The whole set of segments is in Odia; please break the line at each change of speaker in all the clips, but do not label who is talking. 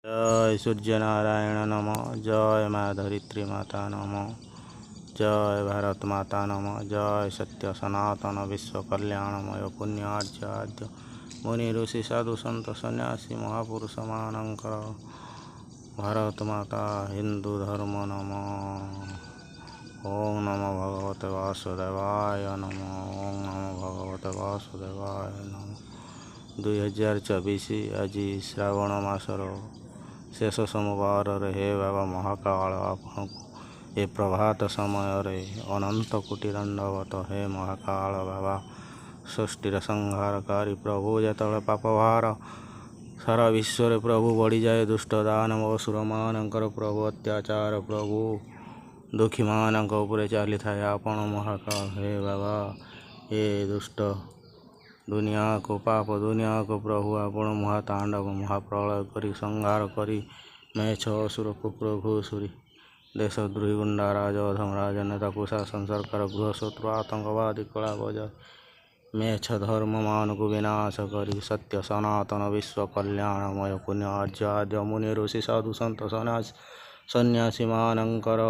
ଜୟ ସୂର୍ଯ୍ୟନାରାୟଣ ନମ, ଜୟ ମା ଧରିତ୍ରୀ ମାତା ନମ, ଜୟ ଭାରତ ମାତା ନମ, ଜୟ ସତ୍ୟ ସନାତନ ବିଶ୍ୱ କଲ୍ୟାଣମୟ ପୁଣ୍ୟ ଆର୍ଯ୍ୟ ଆଦ୍ୟ ମୁନି ଋଷି ସାଧୁ ସନ୍ଥ ସନ୍ନ୍ୟାସୀ ମହାପୁରୁଷମାନଙ୍କର ଭାରତ ମାତା ହିନ୍ଦୁ ଧର୍ମ ନମ। ଓଁ ନମ ଭଗବତେ ବାସୁଦେବାୟ ନମ, ଓଁ ନମ ଭଗବତେ ବାସୁଦେବାୟ ନମ। 2024 ଆଜି ଶ୍ରାବଣ ମାସର ଶେଷ ସୋମବାରରେ ହେ ବାବା ମହାକାଳ, ଆପଣଙ୍କୁ ଏ ପ୍ରଭାତ ସମୟରେ ଅନନ୍ତ କୋଟି ଦଣ୍ଡବତ। ହେ ମହାକାଳ ବାବା, ସୃଷ୍ଟିର ସଂହାରକାରୀ ପ୍ରଭୁ, ଯେତେବେଳେ ପାପ ଭାର ସାରା ବିଶ୍ୱରେ ପ୍ରଭୁ ବଢ଼ିଯାଏ, ଦୁଷ୍ଟ ଦାନବ ଅସୁରମାନଙ୍କର ପ୍ରଭୁ ଅତ୍ୟାଚାର ପ୍ରଭୁ ଦୁଃଖୀମାନଙ୍କ ଉପରେ ଚାଲିଥାଏ, ଆପଣ ମହାକାଳ ହେ ବାବା ଏ ଦୁଷ୍ଟ ଦୁନିଆକୁ, ପାପ ଦୁନିଆକୁ ପ୍ରଭୁ ଆପଣ ମହାତାଣ୍ଡବ ମହାପ୍ରଳୟ କରି ସଂହାର କରି ମେଛ ଅସୁର କୁକୁର ଘୁଷୁରୀ ଦେଶଦ୍ରୋହୀ ଗୁଣ୍ଡା ରାଜ ଅଧମ ରାଜନେତା କୁଶାସନ ସରକାର ଗୃହ ଶତ୍ରୁ ଆତଙ୍କବାଦୀ କଳା ବଜାର ମେଛ ଧର୍ମମାନଙ୍କୁ ବିନାଶ କରି ସତ୍ୟ ସନାତନ ବିଶ୍ୱ କଲ୍ୟାଣମୟ ପୁଣ୍ୟ ଆର୍ଯ୍ୟ ଆଦ୍ୟ ମୁନି ଋଷି ସାଧୁ ସନ୍ଥ ସନ୍ନ୍ୟାସୀମାନଙ୍କର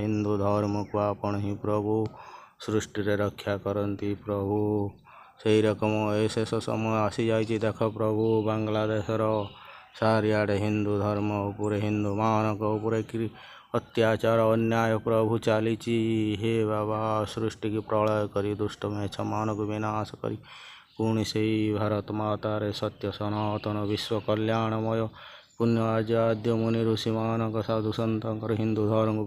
ହିନ୍ଦୁ ଧର୍ମକୁ ଆପଣ ହିଁ ପ୍ରଭୁ ସୃଷ୍ଟିରେ ରକ୍ଷା କରନ୍ତି ପ୍ରଭୁ। ସେଇ ରକମ ଏ ଶେଷ ସମୟ ଆସିଯାଇଛି। ଦେଖ ପ୍ରଭୁ, ବାଂଲାଦେଶର ଚାରିଆଡ଼େ ହିନ୍ଦୁ ଧର୍ମ ଉପରେ, ହିନ୍ଦୁମାନଙ୍କ ଉପରେ କି ଅତ୍ୟାଚାର ଅନ୍ୟାୟ ପ୍ରଭୁ ଚାଲିଛି। ହେ ବାବା, ସୃଷ୍ଟିକି ପ୍ରଳୟ କରି ଦୁଷ୍ଟ ମେଛମାନଙ୍କୁ ବିନାଶ କରି ପୁଣି ସେଇ ଭାରତ ମାତାରେ ସତ୍ୟ ସନାତନ ବିଶ୍ୱ କଲ୍ୟାଣମୟ ପୁଣ୍ୟ ଆର୍ଯ୍ୟ ଆଦ୍ୟ ମୁନି ଋଷିମାନଙ୍କ ସାଧୁ ସନ୍ଥଙ୍କର ହିନ୍ଦୁ ଧର୍ମ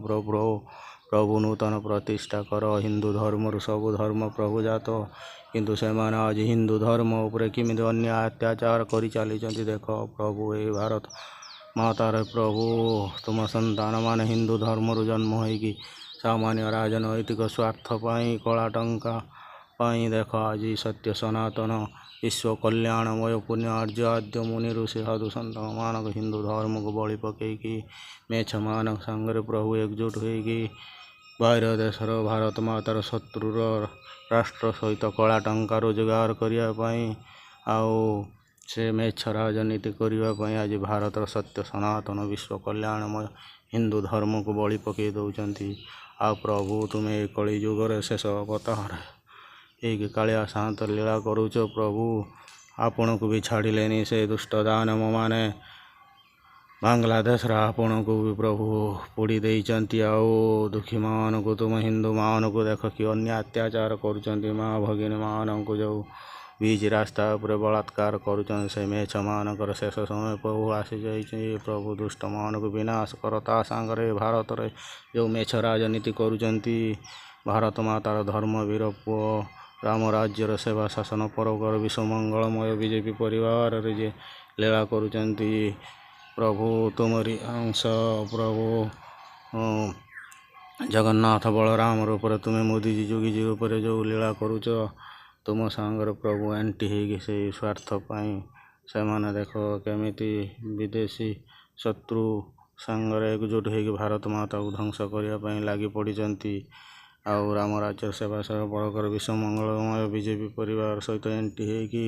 ପ୍ରଭୁ ନୂତନ ପ୍ରତିଷ୍ଠା କର। ହିନ୍ଦୁ ଧର୍ମରୁ ସବୁ ଧର୍ମ ପ୍ରଭୁ ଜାତ, କିନ୍ତୁ ସେମାନେ ଆଜି ହିନ୍ଦୁ ଧର୍ମ ଉପରେ କେମିତି ଅନ୍ୟାୟ ଅତ୍ୟାଚାର କରି ଚାଲିଛନ୍ତି ଦେଖ ପ୍ରଭୁ। ଏ ଭାରତ ମାତାରେ ପ୍ରଭୁ ତୁମ ସନ୍ତାନମାନେ ହିନ୍ଦୁ ଧର୍ମରୁ ଜନ୍ମ ହେଇକି ସାମାନ୍ୟ ରାଜନୈତିକ ସ୍ୱାର୍ଥ ପାଇଁ, କଳା ଟଙ୍କା ପାଇଁ ଦେଖ ଆଜି ସତ୍ୟ ସନାତନ ବିଶ୍ୱ କଲ୍ୟାଣମୟ ପୁଣ୍ୟ ଆର୍ଯ୍ୟ ଆଦ୍ୟ ମୁନି ଋଷି ସାଧୁ ସନ୍ଥମାନଙ୍କ ହିନ୍ଦୁ ଧର୍ମକୁ ବଳି ପକେଇକି ମେଛମାନଙ୍କ ସାଙ୍ଗରେ ପ୍ରଭୁ ଏକଜୁଟ ହେଇକି ବାହାର ଦେଶର ଭାରତ ମାତାର ଶତ୍ରୁର ରାଷ୍ଟ୍ର ସହିତ କଳା ଟଙ୍କା ରୋଜଗାର କରିବା ପାଇଁ ଆଉ ସେ ମେଛ ରାଜନୀତି କରିବା ପାଇଁ ଆଜି ଭାରତର ସତ୍ୟ ସନାତନ ବିଶ୍ୱ କଲ୍ୟାଣମୟ ହିନ୍ଦୁ ଧର୍ମକୁ ବଳି ପକେଇ ଦେଉଛନ୍ତି। ଆଉ ପ୍ରଭୁ ତୁମେ ଏ କଳି ଯୁଗରେ ଶେଷ ଅବତାର ହେଇକି କାଳିଆ ସାଆନ୍ତ ଲୀଳା କରୁଛ ପ୍ରଭୁ, ଆପଣଙ୍କୁ ବି ଛାଡ଼ିଲେନି ସେ ଦୁଷ୍ଟ ଦାନବମାନେ ବାଂଲାଦେଶର, ଆପଣଙ୍କୁ ବି ପ୍ରଭୁ ପୋଡ଼ି ଦେଇଛନ୍ତି। ଆଉ ଦୁଃଖୀମାନଙ୍କୁ, ତୁମ ହିନ୍ଦୁମାନଙ୍କୁ ଦେଖ କି ଅନ୍ୟ ଅତ୍ୟାଚାର କରୁଛନ୍ତି। ମା ଭଗିନୀମାନଙ୍କୁ ଯେଉଁ ବିଚ୍ ରାସ୍ତା ଉପରେ ବଳାତ୍କାର କରୁଛନ୍ତି, ସେ ମେଛମାନଙ୍କର ଶେଷ ସମୟ ପ୍ରଭୁ ଆସିଯାଇଛି। ପ୍ରଭୁ ଦୁଷ୍ଟମାନଙ୍କୁ ବିନାଶ କର। ତା ସାଙ୍ଗରେ ଭାରତରେ ଯେଉଁ ମେଛ ରାଜନୀତି କରୁଛନ୍ତି, ଭାରତ ମାତାର ଧର୍ମବୀର ପୁଅ ରାମ ରାଜ୍ୟର ସେବା ଶାସନ ପରୋପକାର ବିଶ୍ୱ ମଙ୍ଗଳମୟ ବିଜେପି ପରିବାରରେ ଯେ ଲୀଳା କରୁଛନ୍ତି ପ୍ରଭୁ, ତୁମରି ଅଂଶ ପ୍ରଭୁ ଜଗନ୍ନାଥ ବଳରାମ ରୂପରେ ତୁମେ ମୋଦିଜୀ ଯୋଗୀଜୀ ରୂପରେ ଯେଉଁ ଲୀଳା କରୁଛ, ତୁମ ସାଙ୍ଗରେ ପ୍ରଭୁ ଏଣ୍ଟି ହେଇକି ସେଇ ସ୍ୱାର୍ଥ ପାଇଁ ସେମାନେ ଦେଖ କେମିତି ବିଦେଶୀ ଶତ୍ରୁ ସାଙ୍ଗରେ ଏକଜୁଟ ହେଇକି ଭାରତ ମାତାକୁ ଧ୍ୱଂସ କରିବା ପାଇଁ ଲାଗି ପଡ଼ିଛନ୍ତି। ଆଉ ରାମ ରାଜ୍ୟ ସେବା ସେବା ବଳକର ବିଶ୍ୱ ମଙ୍ଗଳମୟ ବିଜେପି ପରିବାର ସହିତ ଏଣ୍ଟି ହେଇକି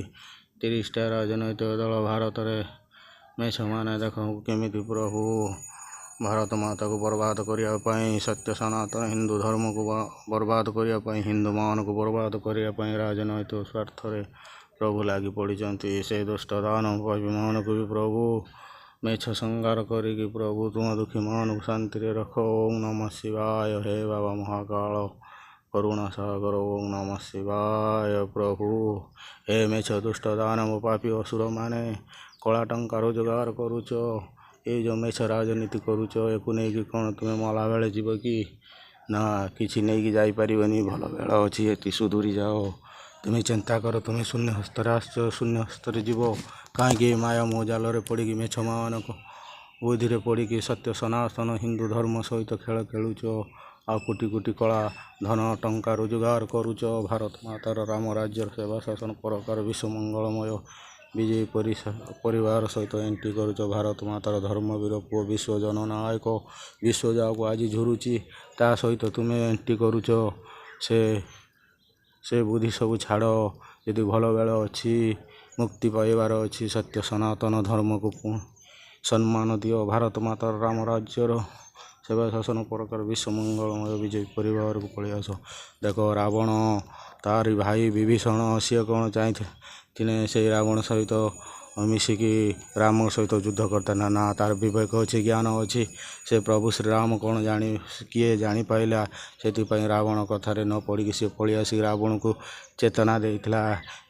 30ଟା ରାଜନୈତିକ ଦଳ ଭାରତରେ ମେଛମାନେ ଦେଖ କେମିତି ପ୍ରଭୁ ଭାରତ ମାତାକୁ ବର୍ବାଦ କରିବା ପାଇଁ, ସତ୍ୟ ସନାତନ ହିନ୍ଦୁ ଧର୍ମକୁ ବର୍ବାଦ କରିବା ପାଇଁ, ହିନ୍ଦୁମାନଙ୍କୁ ବର୍ବାଦ କରିବା ପାଇଁ ରାଜନୈତିକ ସ୍ୱାର୍ଥରେ ପ୍ରଭୁ ଲାଗି ପଡ଼ିଛନ୍ତି। ସେ ଦୁଷ୍ଟ ଦାନବ ଅଭିମାନଙ୍କୁ ବି ପ୍ରଭୁ ମେଛ ସଂହାର କରିକି ପ୍ରଭୁ ତୁମ ଦୁଃଖୀମାନଙ୍କୁ ଶାନ୍ତିରେ ରଖ। ଓଁ ନମ ଶିବାୟ। ହେ ବାବା ମହାକାଳ କରୁଣା ସାଗର, ଓଁ ନମ ଶିବାୟ ପ୍ରଭୁ। ହେ ମେଛ ଦୁଷ୍ଟ ଦାନବ ପାପୀ ଅସୁରମାନେ, କଳା ଟଙ୍କା ରୋଜଗାର କରୁଛ, ଏଇ ଯେଉଁ ମେଛ ରାଜନୀତି କରୁଛ, ୟାକୁ ନେଇକି କ'ଣ ତୁମେ ମଲାବେଳେ ଯିବ କି? ନା, କିଛି ନେଇକି ଯାଇପାରିବନି। ଭଲ ବେଳ ଅଛି, ଏଠି ସୁଧୁରି ଯାଅ। ତୁମେ ଚିନ୍ତା କର, ତୁମେ ଶୂନ୍ୟ ହସ୍ତରେ ଆସିଛ, ଶୂନ୍ୟ ହସ୍ତରେ ଯିବ। କାହିଁକି ମାୟା ମୋ ଜାଲରେ ପଡ଼ିକି ମେଛମାନଙ୍କ ବୁଦ୍ଧିରେ ପଡ଼ିକି ସତ୍ୟ ସନାତନ ହିନ୍ଦୁ ଧର୍ମ ସହିତ ଖେଳ ଖେଳୁଛ ଆଉ କୋଟି କୋଟି କଳା ଧନ ଟଙ୍କା ରୋଜଗାର କରୁଛ? ଭାରତ ମାତାର ରାମ ରାଜ୍ୟର ସେବା ଶାସନ ପରକାର ବିଶ୍ୱ ମଙ୍ଗଳମୟ ବିଜେପି ପରିବାର ସହିତ ଏଣ୍ଟ୍ରି କରୁଛ। ଭାରତ ମାତାର ଧର୍ମବୀର ପୁଅ ବିଶ୍ୱ ଜନନାୟକ ବିଶ୍ୱ ଯାହାକୁ ଆଜି ଝୁରୁଛି, ତା ସହିତ ତୁମେ ଏଣ୍ଟ୍ରି କରୁଛ। ସେ ବୁଦ୍ଧି ସବୁ ଛାଡ଼। ଯଦି ଭଲ ବେଳ ଅଛି, ମୁକ୍ତି ପାଇବାର ଅଛି, ସତ୍ୟ ସନାତନ ଧର୍ମକୁ ପୁଣି ସମ୍ମାନ ଦିଅ। ଭାରତ ମାତାର ରାମ ରାଜ୍ୟର ସେବା ଶାସନ ପ୍ରକାର ବିଶ୍ୱ ମଙ୍ଗଳମୟ ବିଜେପି ପରିବାରକୁ ପଳେଇ ଆସ। ଦେଖ, ରାବଣ ତାରି ଭାଇ ବିଭୀଷଣ, ସିଏ କ'ଣ ଚାହିଁଥିଲେ ସେଇ ରାବଣ ସହିତ ମିଶିକି ରାମ ସହିତ ଯୁଦ୍ଧ କରିଥାନ୍ତା ନା? ତାର ବିବେକ ଅଛି, ଜ୍ଞାନ ଅଛି, ସେ ପ୍ରଭୁ ଶ୍ରୀରାମ କ'ଣ ଜାଣି କିଏ ଜାଣିପାରିଲା। ସେଥିପାଇଁ ରାବଣ କଥାରେ ନ ପଡ଼ିକି ସେ ପଳେଇ ଆସିକି ରାବଣକୁ ଚେତନା ଦେଇଥିଲା,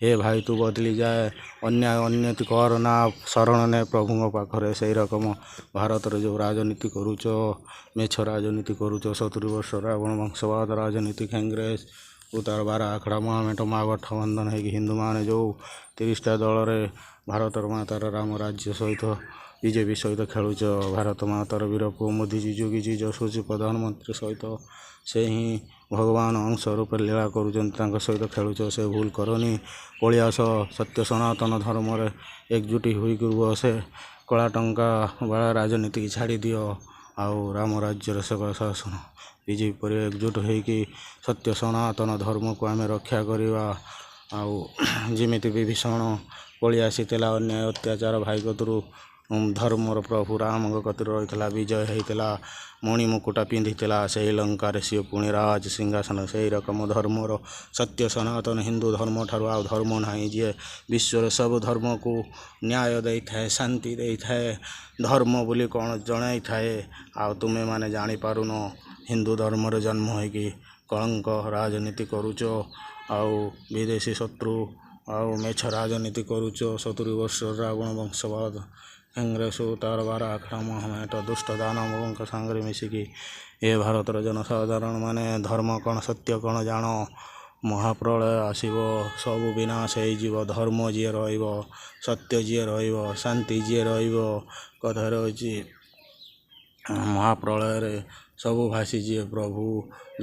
ଏ ଭାଇ, ତୁ ବଦଲି ଯାଏ, ଅନ୍ୟାୟ ଅନୀତି କର ନା, ଶରଣ ନେ ପ୍ରଭୁଙ୍କ ପାଖରେ। ସେଇ ରକମ ଭାରତରେ ଯେଉଁ ରାଜନୀତି କରୁଛ, ମିଛ ରାଜନୀତି କରୁଛ, 70 ବର୍ଷ ରାବଣ ବଂଶବାଦ ରାଜନୀତି, କଂଗ୍ରେସ ଓ ତାର ବାର ଆଖଡ଼ା ମହାମେଣ୍ଟ ମହାଗଠବନ୍ଧନ ହେଇକି ହିନ୍ଦୁମାନେ ଯେଉଁ 30ଟା ଦଳରେ ଭାରତର ମାତାର ରାମ ରାଜ୍ୟ ସହିତ ବିଜେପି ସହିତ ଖେଳୁଛ, ଭାରତ ମାତାର ବୀରପୁଅ ମୋଦିଜୀ, ଯୋଗୀଜୀ, ଯଶସ୍ୱୀ ପ୍ରଧାନମନ୍ତ୍ରୀ ସହିତ ସେ ହିଁ ଭଗବାନ ଅଂଶ ରୂପରେ ଲୀଳା କରୁଛନ୍ତି, ତାଙ୍କ ସହିତ ଖେଳୁଛ, ସେ ଭୁଲ କରନି। ପଳେଇ ଆସ ସତ୍ୟ ସନାତନ ଧର୍ମରେ, ଏକଜୁଟ ହୋଇକି ରୁହ। ସେ କଳା ଟଙ୍କା ବାଳା ରାଜନୀତିକି ଛାଡ଼ିଦିଅ ଆଉ ରାମ ରାଜ୍ୟର ସେବା ଶାସନ ବିଜେପି ପରେ ଏକଜୁଟ ହେଇକି ସତ୍ୟ ସନାତନ ଧର୍ମକୁ ଆମେ ରକ୍ଷା କରିବା। ଆଉ ଯେମିତି ବିଭୀଷଣ ପଳେଇ ଆସିଥିଲା ଅନ୍ୟାୟ ଅତ୍ୟାଚାର ଭାଇ କତୁରୁ, ଧର୍ମର ପ୍ରଭୁ ରାମଙ୍କ କତିରେ ରହିଥିଲା, ବିଜୟ ହେଇଥିଲା, ମଣିମୁକୁଟ ପିନ୍ଧିଥିଲା, ସେଇ ଲଙ୍କାରେ ସିଏ ପୁଣି ରାଜ ସିଂହାସନ। ସେଇ ରକମ ଧର୍ମର ସତ୍ୟ ସନାତନ ହିନ୍ଦୁ ଧର୍ମ ଠାରୁ ଆଉ ଧର୍ମ ନାହିଁ, ଯିଏ ବିଶ୍ୱର ସବୁ ଧର୍ମକୁ ନ୍ୟାୟ ଦେଇଥାଏ, ଶାନ୍ତି ଦେଇଥାଏ, ଧର୍ମ ବୋଲି କ'ଣ ଜଣାଇଥାଏ। ଆଉ ତୁମେମାନେ ଜାଣିପାରୁନ, ହିନ୍ଦୁ ଧର୍ମରେ ଜନ୍ମ ହେଇକି କଳଙ୍କ ରାଜନୀତି କରୁଛ ଆଉ ବିଦେଶୀ ଶତ୍ରୁ ଆଉ ମିଛ ରାଜନୀତି କରୁଛ। 70 ବର୍ଷ ରାବଣ ବଂଶବାଦ କଂଗ୍ରେସ ତାର ବାର ଆଖଡ଼ା ମହାମେଣ୍ଟ ଦୁଷ୍ଟ ଦାନବଙ୍କ ସାଙ୍ଗରେ ମିଶିକି, ଏ ଭାରତର ଜନସାଧାରଣ ମାନେ ଧର୍ମ କ'ଣ, ସତ୍ୟ କ'ଣ ଜାଣ। ମହାପ୍ରଳୟ ଆସିବ, ସବୁ ବିନାଶ ହେଇଯିବ। ଧର୍ମ ଯିଏ ରହିବ, ସତ୍ୟ ଯିଏ ରହିବ, ଶାନ୍ତି ଯିଏ ରହିବ। କଥା ରହିଛି, ମହାପ୍ରଳୟରେ ସବୁ ଭାସିଯିବେ। ପ୍ରଭୁ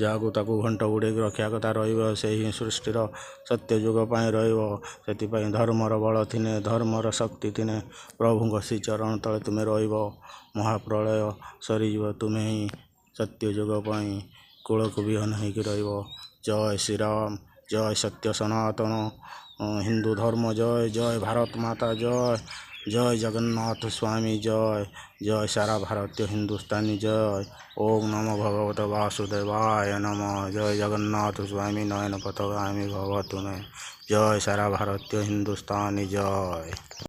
ଯାହାକୁ ତାକୁ ଘଣ୍ଟ ଘୋଡ଼େଇକି ରଖିବା କଥା ରହିବ, ସେହି ହିଁ ସୃଷ୍ଟିର ସତ୍ୟ ଯୁଗ ପାଇଁ ରହିବ। ସେଥିପାଇଁ ଧର୍ମର ବଳ ଥିନେ, ଧର୍ମର ଶକ୍ତି ଥିନେ, ପ୍ରଭୁଙ୍କ ଶ୍ରୀଚରଣ ତଳେ ତୁମେ ରହିବ। ମହାପ୍ରଳୟ ସରିଯିବ, ତୁମେ ହିଁ ସତ୍ୟ ଯୁଗ ପାଇଁ କୂଳକୁ ବିହନ ହେଇକି ରହିବ। ଜୟ ଶ୍ରୀରାମ, ଜୟ ସତ୍ୟ ସନାତନ ହିନ୍ଦୁ ଧର୍ମ, ଜୟ ଜୟ ଭାରତ ମାତା ଜୟ, ଜୟ ଜଗନ୍ନାଥ ସ୍ୱାମୀ ଜୟ, ଜୟ ସାରା ଭାରତୀୟ ହିନ୍ଦୁସ୍ତାନୀ ଜୟ। ଓମ୍ ନମୋ ଭଗବତ ବାସୁଦେବାୟ ନମ। ଜୟ ଜଗନ୍ନାଥ ସ୍ୱାମୀ ନୟନ ପଥଗାମୀ ଭବ ତୁମେ। ଜୟ ସାରା ଭାରତୀୟ ହିନ୍ଦୁସ୍ତାନୀ ଜୟ।